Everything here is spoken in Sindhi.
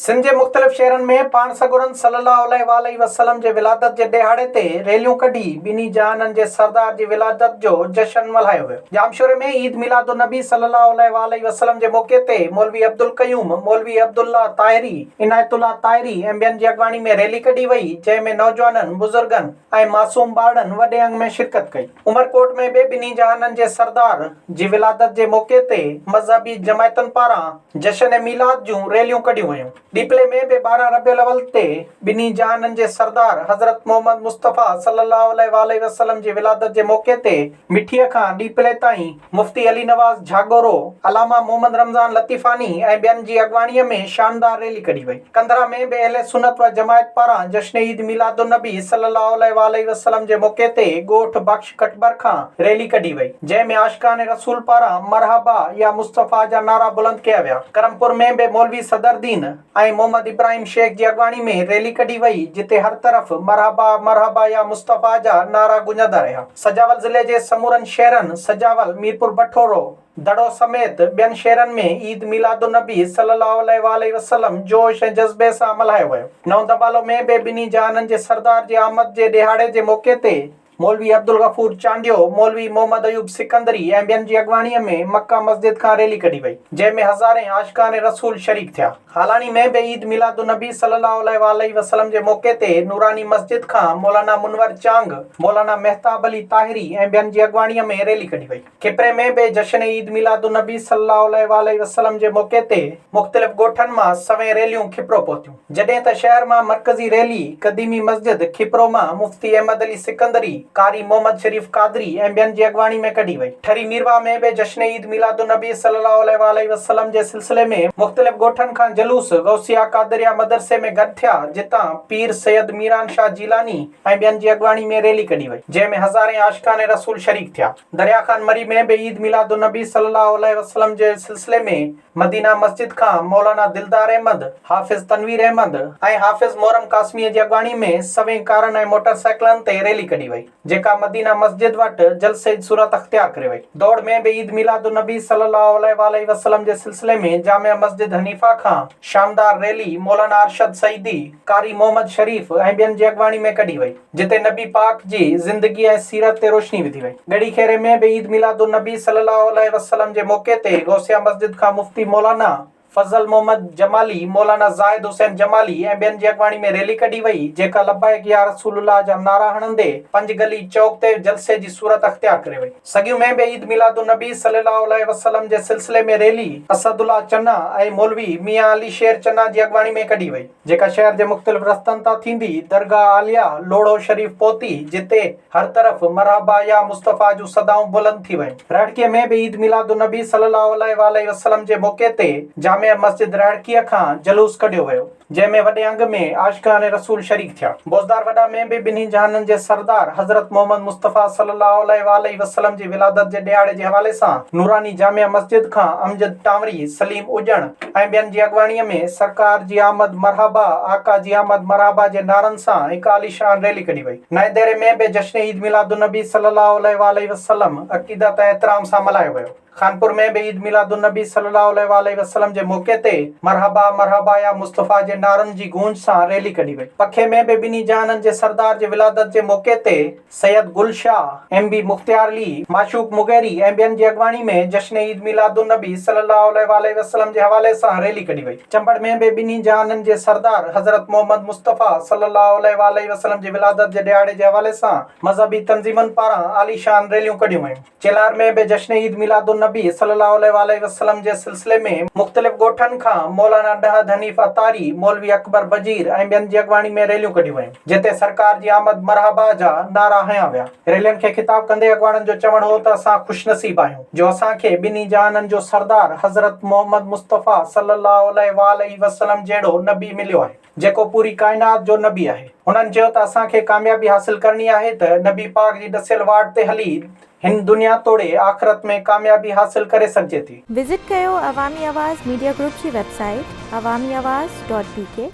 سنڌ جي مختلف شهرن ۾ پاڻ سڳورن صلّي اللّٰه عليه واٰله وسلّم جي ولادت جي ڏهاڙي تي ريليون ڪڍي ٻنهي جهانن جي سردار جي ولادت جو جشن ملهايو ويو. ڄامشوري ۾ عيد ميلاد النبي صلّي اللّٰه عليه واٰله وسلّم جي موقعي تي مولوي عبدالقيوم، مولوي عبدالله طاهري، عنايت الله طاهري ۽ ٻين جي اڳواڻي ۾ ريلي ڪڍي وئي، جنهن ۾ نوجوانن، بزرگن ۽ معصوم ٻارڙن وڏي انگ ۾ شرڪت ڪئي. عمرڪوٽ ۾ به ٻنهي جهانن جي سردار جي ولادت جي موقعي تي مذهبي جماعتن پاران جشن ميلاد جون ريليون ڪڍيون ويون. ڏيپلي ۾ به 12 ربيع الاول تي ٻنهي جهانن جي سردار حضرت محمد مصطفيٰ صلي الله عليه واٰله وسلم جي ولادت جي موقعي تي مٺيء کان ڏيپلي تائين مفتي علي نواز جهاڳورو، علامه محمد رمضان لطيفاني ۽ ٻين جي اڳواڻيء ۾ شاندار ريلي ڪڍي وئي. ڪنڌرا ۾ به اهل سنت و جماعت پاران جشن عيد ميلاد النبي صلي الله عليه واٰله وسلم جي موقعي تي ڳوٺ بخش ڪٽبر کان ريلي ڪڍي وئي، جنهن ۾ عاشقان رسول پاران مرحبا يا مصطفيٰ جا نعرا بلند ڪيا ويا. ڪرمپور ۾ به مولوي صدر الدين ۽ محمد ابراهيم شيخ جي اڳواڻي ۾ ريلي ڪڍي وئي، جتي هر طرف مرحبا مرحبا يا مصطفيٰ جا نعرا گونجندا رهيا. سجاول ضلعي جي سمورن شهرن سجاول، ميرپور بٺورو، دڙو سميت ٻين شهرن ۾ عيد ميلاد النبي صلي الله عليه واٰله وسلم جوش ۽ جذبي سان ملهايو ويو. نئون دٻالو ۾ به ٻنهي جهانن جي سردار جي آمد جي ڏهاڙي جي موقعي تي مولوي عبدالغفور چانڊيو، مولوي محمد ايوب سڪندري ۽ ٻين جي اڳواڻيء ۾ مڪه مسجد کان ريلي ڪڍي وئي، جنهن ۾ هزارين عاشقان رسول شريڪ ٿيا. هالاڻي ۾ به عيد ميلاد النبي صلي الله عليه واٰله وسلم جي موقعي تي نوراني مسجد کان مولانا منور چانگ، مولانا مهتاب علي طاهري ۽ ٻين جي اڳواڻيء ۾ ريلي ڪڍي وئي. کپري ۾ به جشن عيد ميلاد النبي صلي الله عليه واٰله وسلم جي موقعي تي مختلف ڳوٺن مان سوين ريليون کپرو پهتيون، جڏهن ته شهر مان مرڪزي ريلي قديمي مسجد کپرو مان مفتي احمد علي سڪندري، قاري محمد شريف قادري ۽ ٻين جي اڳواڻي ۾ ڪڍي وئي. ٺري ميرواهه ۾ به جشن عيد ميلاد النبي صلي الله عليه واٰله وسلم جي سلسلي ۾ مختلف ڳوٺن کان جلوس غوثيه قادريه مدرسي ۾ گڏ ٿيا، جتان پير سيد ميران شاهه جيلاني ۽ ٻين جي اڳواڻي ۾ ريلي ڪڍي وئي، جنهن ۾ هزارين عاشقان رسول شريڪ ٿيا. دريا خان مري ۾ به عيد ميلاد النبي صلي الله عليه وسلم جي سلسلي ۾ مدينه مسجد کان مولانا دلدار احمد، حافظ تنوير احمد ۽ حافظ محرم قاسميء جي اڳواڻي ۾ سوين ڪارن ۽ موٽر سائيڪلن تي ريلي ڪڍي وئي، جيڪا مدينه مسجد وٽ جلسي جي صورت اختيار ڪري وئي. دوڙ ۾ به عيد ميلاد النبي صلي الله عليه واٰله وسلم جي سلسلي ۾ جامع مسجد حنيفه کان شاندار ريلي مولانا ارشد سعيدي، قاري محمد شريف ۽ ٻين جي اڳواڻي ۾ ڪڍي وئي. جتي نبي پاڪ جي زندگي ۽ سيرت تي روشني وڌي وئي. ڳڙهي خيري ۾ به عيد ميلاد النبي صلي الله عليه وسلم جي موقعي تي غوثيه مسجد کان مفتي مولانا فضل محمد جمالي، مولانا زاهد حسين جمالي ۽ ٻين جي اڳواڻي ۾ ريلي ڪڍي وئي، جيڪا لبيڪ يا رسول الله جا نعرا هڻندي پنج گلي چوڪ تي جلسي جي صورت اختيار ڪري وئي. سڳيون ۾ به عيد ميلاد النبي صلي الله عليه وسلم جي سلسلي ۾ ريلي اسد الله چنا ۽ مولوي ميان علي شير چنا جي اڳواڻي ۾ ڪڍي وئي. جيڪا شهر جي مختلف رستن تان ٿيندي درگاهه عاليه لوڙهو شريف پهتي، جتي هر طرف مرحبا يا مصطفيٰ جون صدائون بلند ٿي ويون. رهڙڪيء ۾ به عيد ميلاد النبي صلي الله عليه واٰله وسلم جي موقعي تي جامع مسجد رهڙڪيء کان جلوس ڪڍيو ويو، جنهن ۾ وڏي انگ ۾ عاشقان رسول شريڪ ٿيا. بوزدار وڏا ۾ به ٻنهي جهانن جي سردار حضرت محمد مصطفيٰ صلي الله عليه واٰله وسلم جي ولادت جي ڏهاڙي جي حوالي سان نوراني جامع مسجد کان امجد ٽانوري، سليم اڄڻ، ۽ ٻين جي اڳواڻيء ۾ سرڪار جي آمد مرحبا، آقا جي آمد مرحبا جي نعرن سان هڪ عاليشان ريلي ڪڍي وئي. نئين ديري ۾ به جشن عيد ميلاد النبي صلي الله عليه واٰله وسلم عقيدت ۽ احترام سان ملهايو ويو. خانپور ۾ به عيد ميلاد النبي صلي الله عليه واٰله وسلم جي موقعي تي مرحبا مرحبا يا مصطفيٰ جي نعرن جي گونج سان ريلي ڪڍي وئي. پکي ۾ به ٻنهي جهانن جي سردار جي ولادت جي موقعي تي سيد گل شاهه، ايم بي مختيار علي، معشوق مغيري ۽ ٻين جي اڳواڻي ۾ جشن عيد ميلاد النبي صلي الله عليه واٰله وسلم جي حوالي سان ريلي ڪڍي وئي. چمبڙ ۾ به ٻنهي جهانن جي سردار حضرت محمد مصطفيٰ صلي الله عليه واٰله وسلم جي ولادت جي ڏهاڙي جي حوالي سان مذهبي تنظيمن پاران عاليشان ريليون ڪڍيون ويون. چيلهار ۾ به جشن عيد ميلاد النبي صلي الله عليه واٰله وسلم جي سلسلي ۾ مختلف ڳوٺن کان مولانا ڏهد حنيف عطاري، مولوي اڪبر بجير ۽ ٻين جي اڳواڻي ۾ ريليون ڪڍيون ويون، جتي سرڪار جي آمد مرحبا جا نعرا هنيا ويا. ريلين کي خطاب ڪندي اڳواڻن جو چوڻ هو ته اسان خوش نصيب آهيون جو اسان کي ٻنهي جهانن جو سردار حضرت محمد مصطفيٰ صلي الله عليه واٰله وسلم جهڙو نبي مليو آهي، جيڪو پوري ڪائنات جو نبي آهي. هنن چيو ته اسان کي ڪاميابي حاصل ڪرڻي آهي ته نبي پاڪ جي ڏسيل واٽ تي هلي هن دنيا توڙي آخرت ۾ ڪاميابي حاصل ڪري سگهجي ٿي. وزٽ ڪيو عوامي آواز ميڊيا گروپ جي website Awami Awaz dot B K.